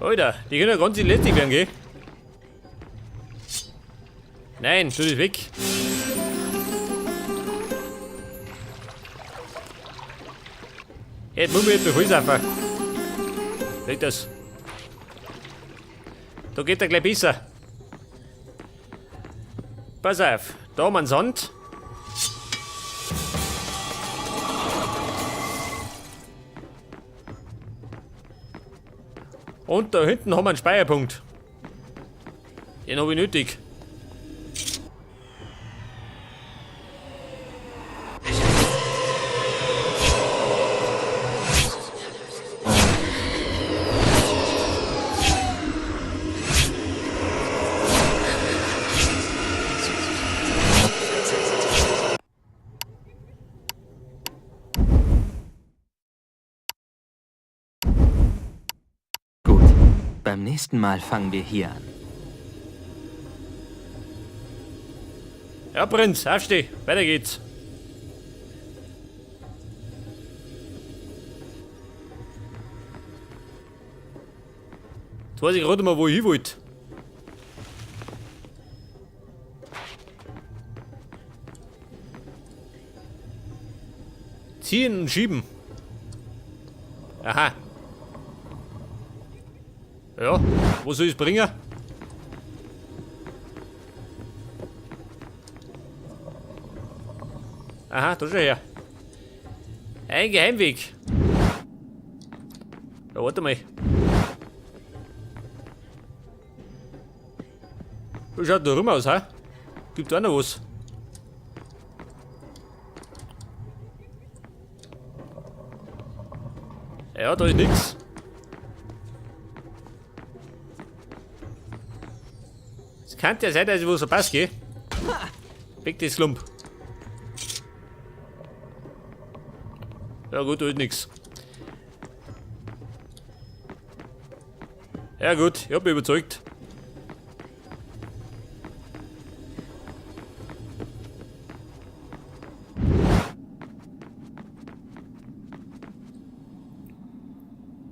Alter, die können ja ganz lästig werden, gell? Nein, tu das weg. Jetzt muss ich jetzt voll. Leg das. Da geht er gleich besser. Pass auf, da haben wir einen Sand. Und da hinten haben wir einen Speicherpunkt. Den habe ich nötig. Gut, beim nächsten Mal fangen wir hier an. Ja, Prinz, aufsteh, weiter geht's. Jetzt weiß ich gerade mal, wo ich hin wollte. Ziehen und schieben. Aha. Ja, wo soll ich's bringen? Aha, da schau her. Ein Geheimweg. Ja, warte mal. Wie schaut da rum aus, hä? Gibt da noch was? Ja, da ist nix. Es kann ja sein, dass ich was verpasse, gell? Weg das Klump. Ja gut, da ist nix. Ja gut, ich hab mich überzeugt.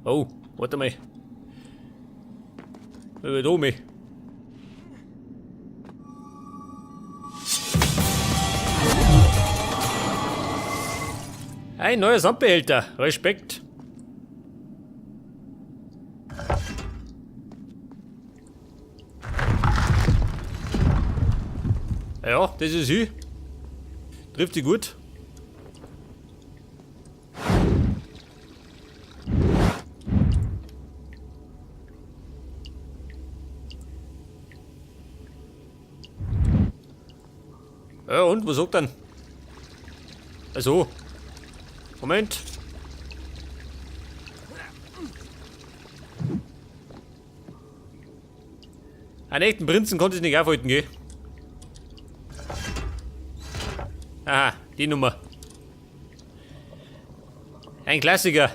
Oh, warte mal. Ich da mich. Ein neuer Sandbehälter. Respekt. Ja, das ist sie. Trifft sie gut. Ja, und was sagt dann? Also. Moment. Einen echten Prinzen konnte ich nicht aufhalten, gell? Aha, die Nummer. Ein Klassiker.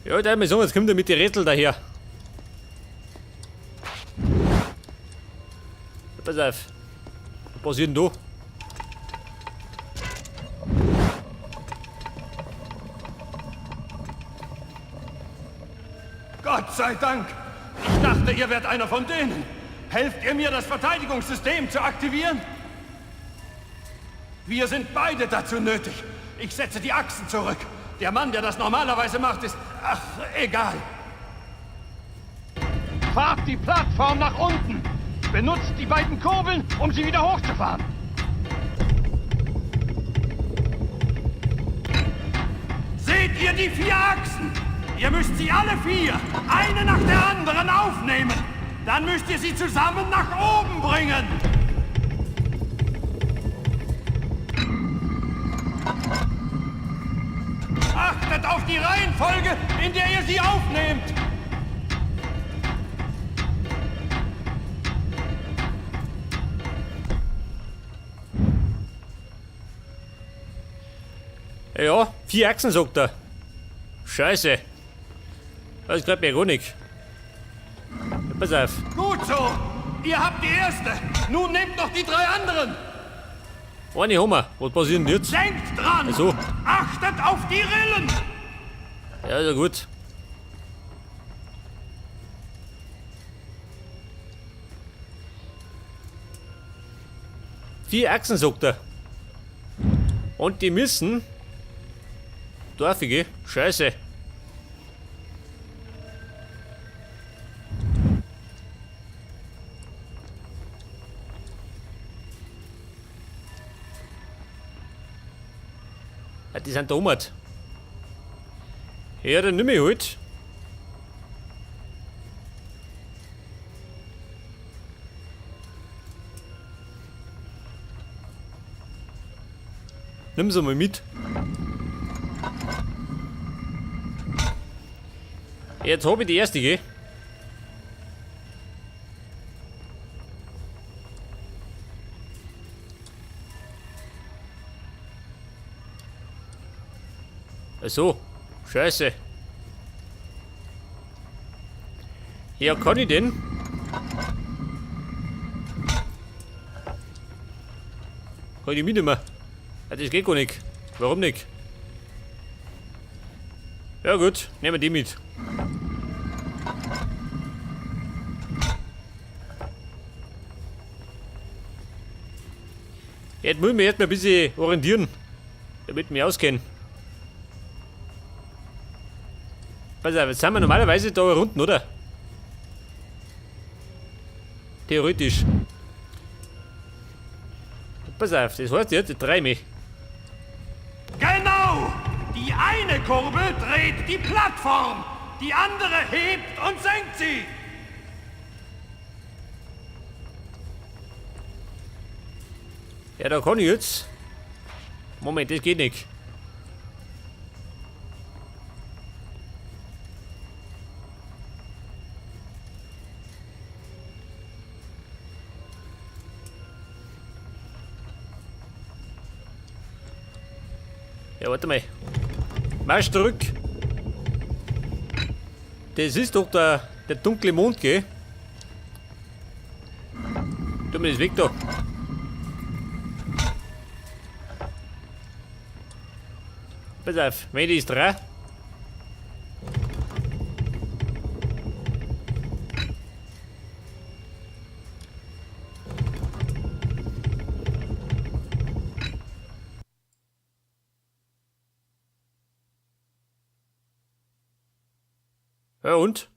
Ja, da mir sagen, jetzt kommt er mit den Rätsel daher. Pass auf. Was passiert denn da? Gott sei Dank! Ich dachte, ihr wärt einer von denen. Helft ihr mir, das Verteidigungssystem zu aktivieren? Wir sind beide dazu nötig. Ich setze die Achsen zurück. Der Mann, der das normalerweise macht, ist... Ach, egal. Fahrt die Plattform nach unten. Benutzt die beiden Kurbeln, um sie wieder hochzufahren. Seht ihr die 4 Achsen? Ihr müsst sie alle 4, eine nach der anderen, aufnehmen. Dann müsst ihr sie zusammen nach oben bringen. Achtet auf die Reihenfolge, in der ihr sie aufnehmt. Ja, 4 Achsen, sagt er. Scheiße. Das gefällt mir gar nicht. Pass auf. Gut so. Ihr habt die erste. Nun nehmt noch die drei anderen. Eine haben wir. Was passiert denn jetzt? Denkt dran. Ach so. Achtet auf die Rillen. Ja, ist ja gut. Vier Achsen, sagt er. Und die müssen. Darf ich, gell? Scheiße. Ja, die sind da oben. Ja, dann nimm ich halt. Nimm sie mal mit. Jetzt hab ich die erste, gell? Ach so, scheiße. Ja, kann ich denn? Kann ich die mitnehmen? Ja, das geht gar nicht. Warum nicht? Ja gut, nehmen wir die mit. Jetzt muss ich mich erstmal ein bisschen orientieren, damit ich mich auskenne. Pass auf, jetzt sind wir normalerweise da unten, oder? Theoretisch. Pass auf, das heißt jetzt, ich dreh mich. Genau. Die eine Kurbel dreht die Plattform. Die andere hebt und senkt sie. Ja, da kann ich jetzt. Moment, das geht nicht. Ja, warte mal. Marsch zurück. Das ist doch der dunkle Mond, gell? Tu mir das weg da. Pass auf, wenn ich das drehe. Ja, und?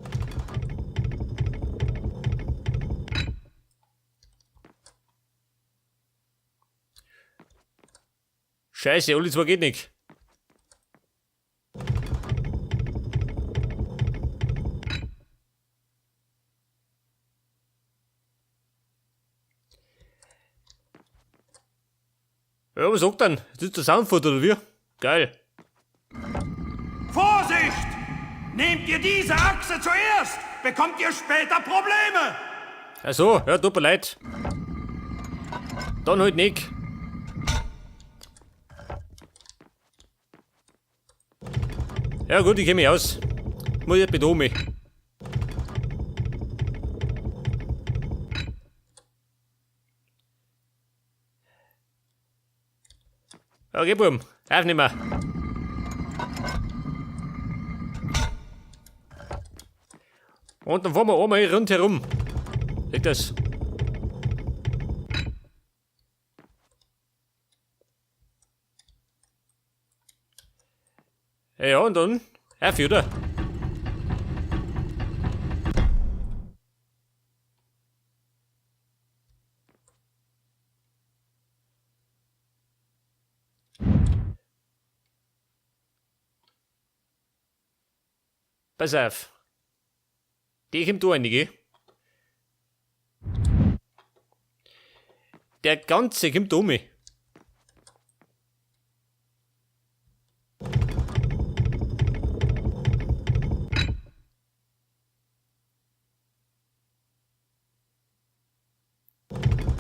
Scheiße, alle zwei geht nicht. Ja, was sagt denn? Das ist der Soundfoot oder wie? Geil. Vorsicht! Nehmt ihr diese Achse zuerst, bekommt ihr später Probleme. Ach so, ja, tut mir leid. Dann halt nicht. Ja gut, ich kenn mich aus. Muss ich mit Omi. Okay, Buben, aufnehmen. Und dann fahren wir einmal rundherum. Seht das? Ja, und dann auf, oder? Pass auf. Die kommt da rein, gell? Der ganze kommt da um.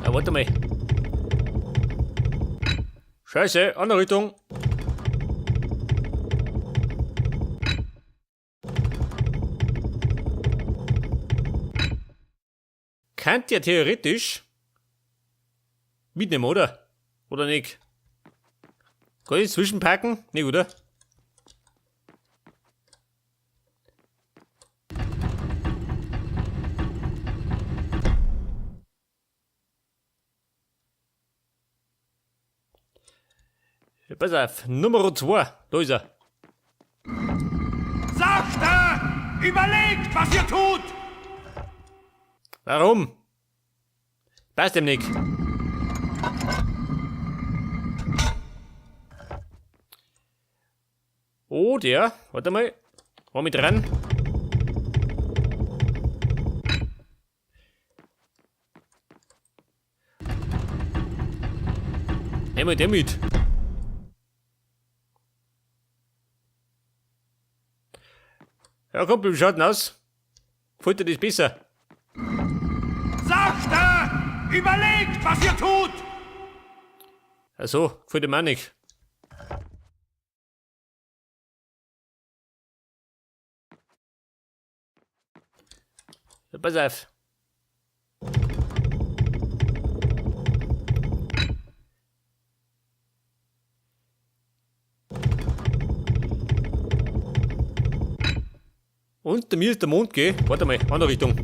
Ah, warte mal. Scheiße, andere Richtung. Könnt ihr theoretisch mitnehmen, oder? Oder nicht? Kann ich zwischenpacken? Nicht, oder? Ja, pass auf, Nummer 2, da ist er. Sachte! Überlegt, was ihr tut! Warum? Passt dem nicht. Oh, der. Warte mal. War mit dran. Nehmen wir den mit. Ja, komm, wie schaut denn aus? Gefällt dir das besser? Sachte! Überlegt, was ihr tut! Ach so, gefällt ihm auch nicht. Ja, pass auf. Unter mir ist der Mond, gell? Warte mal, andere Richtung.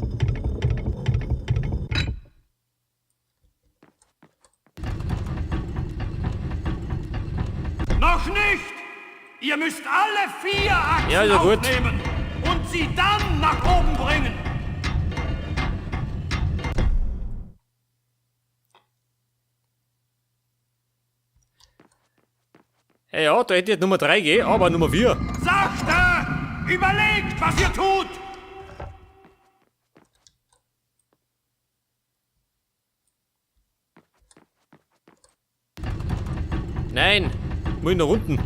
Noch nicht! Ihr müsst alle 4 Achsen Ja, ist ja gut. aufnehmen und sie dann nach oben bringen. Ja, ja, da hätte ich jetzt Nummer 3 gell, aber Nummer 4. Sachte! Überlegt, was ihr tut! Nein, muss ich nach unten.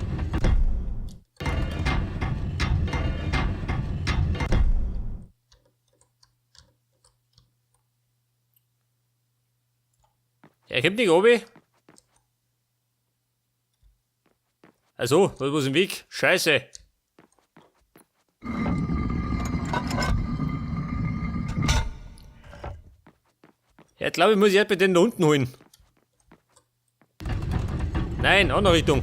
Er kommt nicht runter. Also, da ist was im Weg. Scheiße. Ja, ich glaube, ich muss jetzt bei denen da unten holen. Nein, andere Richtung.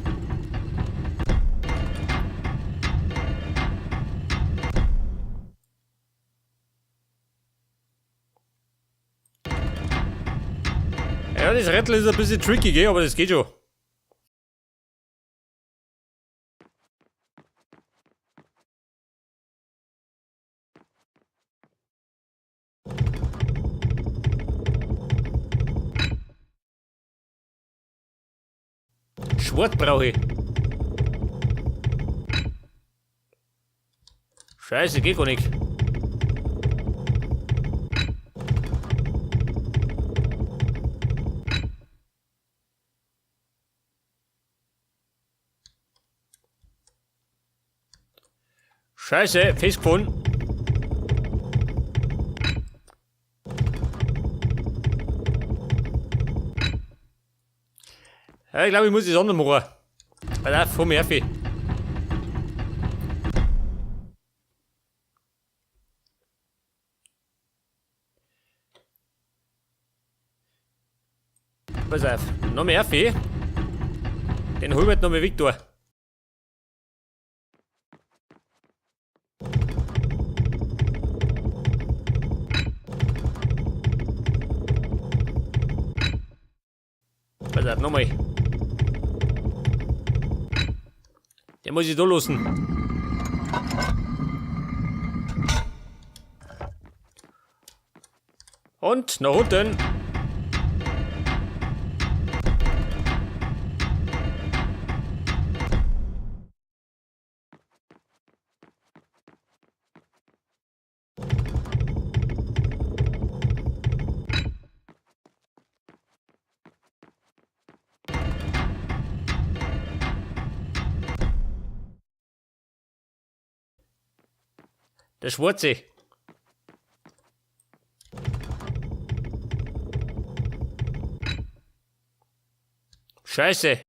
Ja, das Rätsel ist ein bisschen tricky, gell? Aber das geht schon. Schwarz brauche ich. Scheiße, geht gar nicht. Scheiße, festgefahren. Ja, ich glaube, ich muss das anders machen. Pass auf, komm her, Murphy. Pass auf, noch mehr Murphy. Den hol ich halt noch mal Victor. Pass auf, nochmal. Den muss ich da lassen. Und nach unten. Der Schwarze. Scheiße.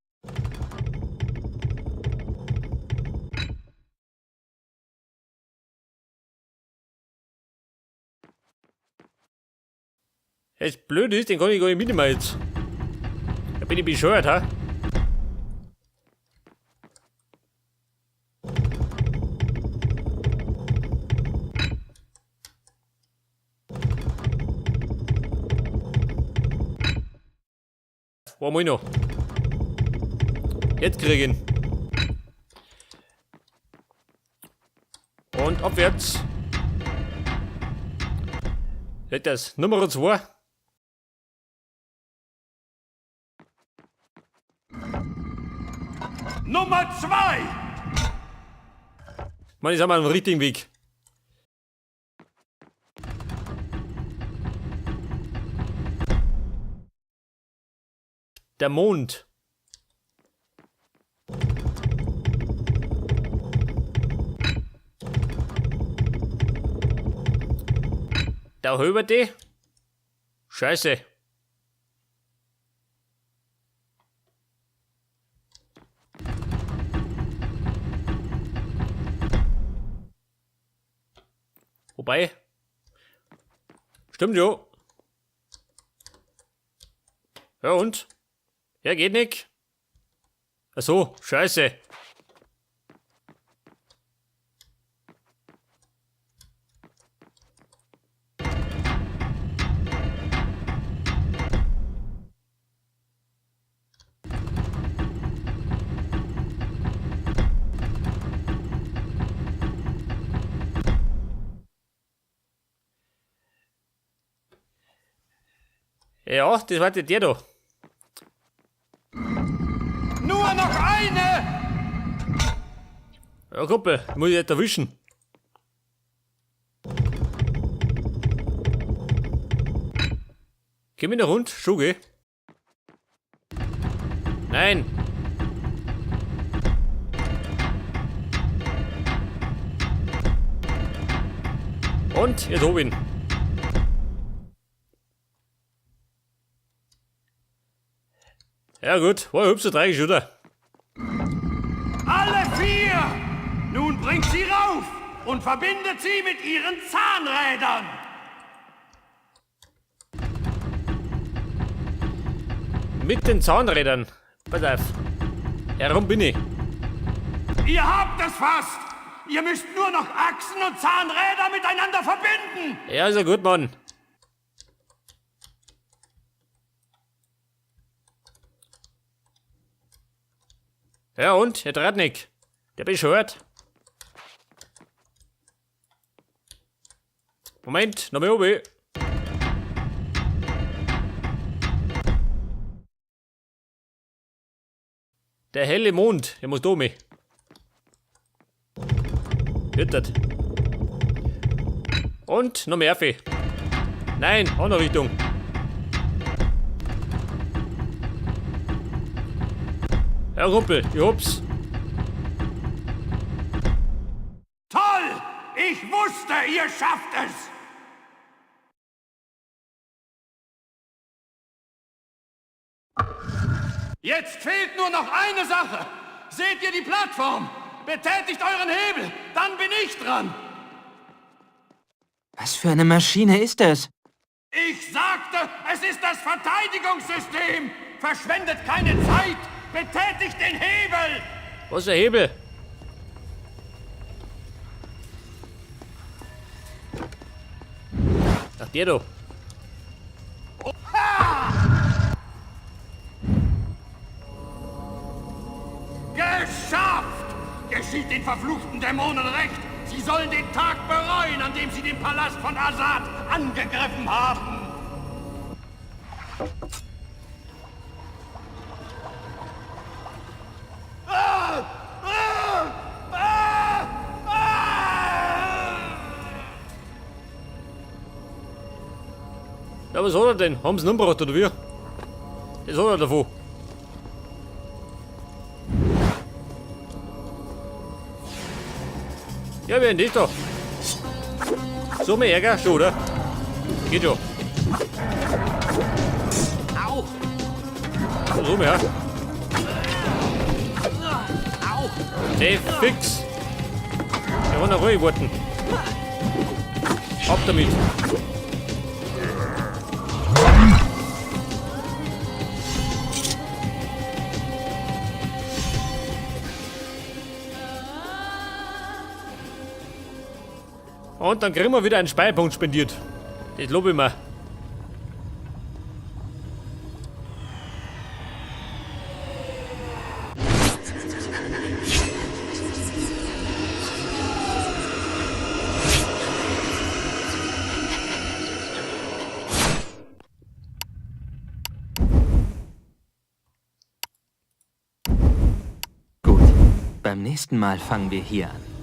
Das blöd ist, den kann ich gar nicht mitnehmen jetzt. Da bin ich bescheuert, ha? Wo muss ich noch? Jetzt krieg ich ihn. Und abwärts. Das Nummer 2. Nummer 2! Mann, ich sag mal am richtigen Weg. Der Mond. Da über die. Scheiße. Wobei. Stimmt jo. Ja und? Ja, geht nicht. Ach so, scheiße. Ja, das war der da. Nur noch eine! Ja, Kumpel, muss ich jetzt erwischen. Geh mir noch rund, schon, gell? Nein! Und, jetzt hab ich ihn. Ja gut, war hübsch so tragisch, oder? Alle 4! Nun bringt sie rauf und verbindet sie mit ihren Zahnrädern! Mit den Zahnrädern? Pass auf. Herum bin ich. Ihr habt es fast! Ihr müsst nur noch Achsen und Zahnräder miteinander verbinden! Ja, ist ja gut, Mann. Ja und? Er dreht nicht. Der bescheuert. Moment, noch mal oben. Der helle Mond, der muss da mit. Hüttert. Und noch mehr Fee. Nein, andere Richtung. Ja, Kumpel, ich hab's. Toll! Ich wusste, ihr schafft es! Jetzt fehlt nur noch eine Sache. Seht ihr die Plattform? Betätigt euren Hebel, dann bin ich dran. Was für eine Maschine ist das? Ich sagte, es ist das Verteidigungssystem. Verschwendet keine Zeit. Betätigt den Hebel. Was ist der Hebel? Ach, der da. Geschafft! Geschieht den verfluchten Dämonen recht! Sie sollen den Tag bereuen, an dem sie den Palast von Azad angegriffen haben! Ah! Ah! Ah! Ah! Ja, was hat er denn? Haben sie ihn umgebracht oder wie? Das hat er davon. Ja, wer denn das da? So mehr Ärger schon, oder? Geht schon. Au! So mehr. Au! Nee, fix. Wir wollen noch ruhig warten. Ab damit. Und dann kriegen wir wieder einen Speicherpunkt spendiert. Das lobe ich mir. Gut. Beim nächsten Mal fangen wir hier an.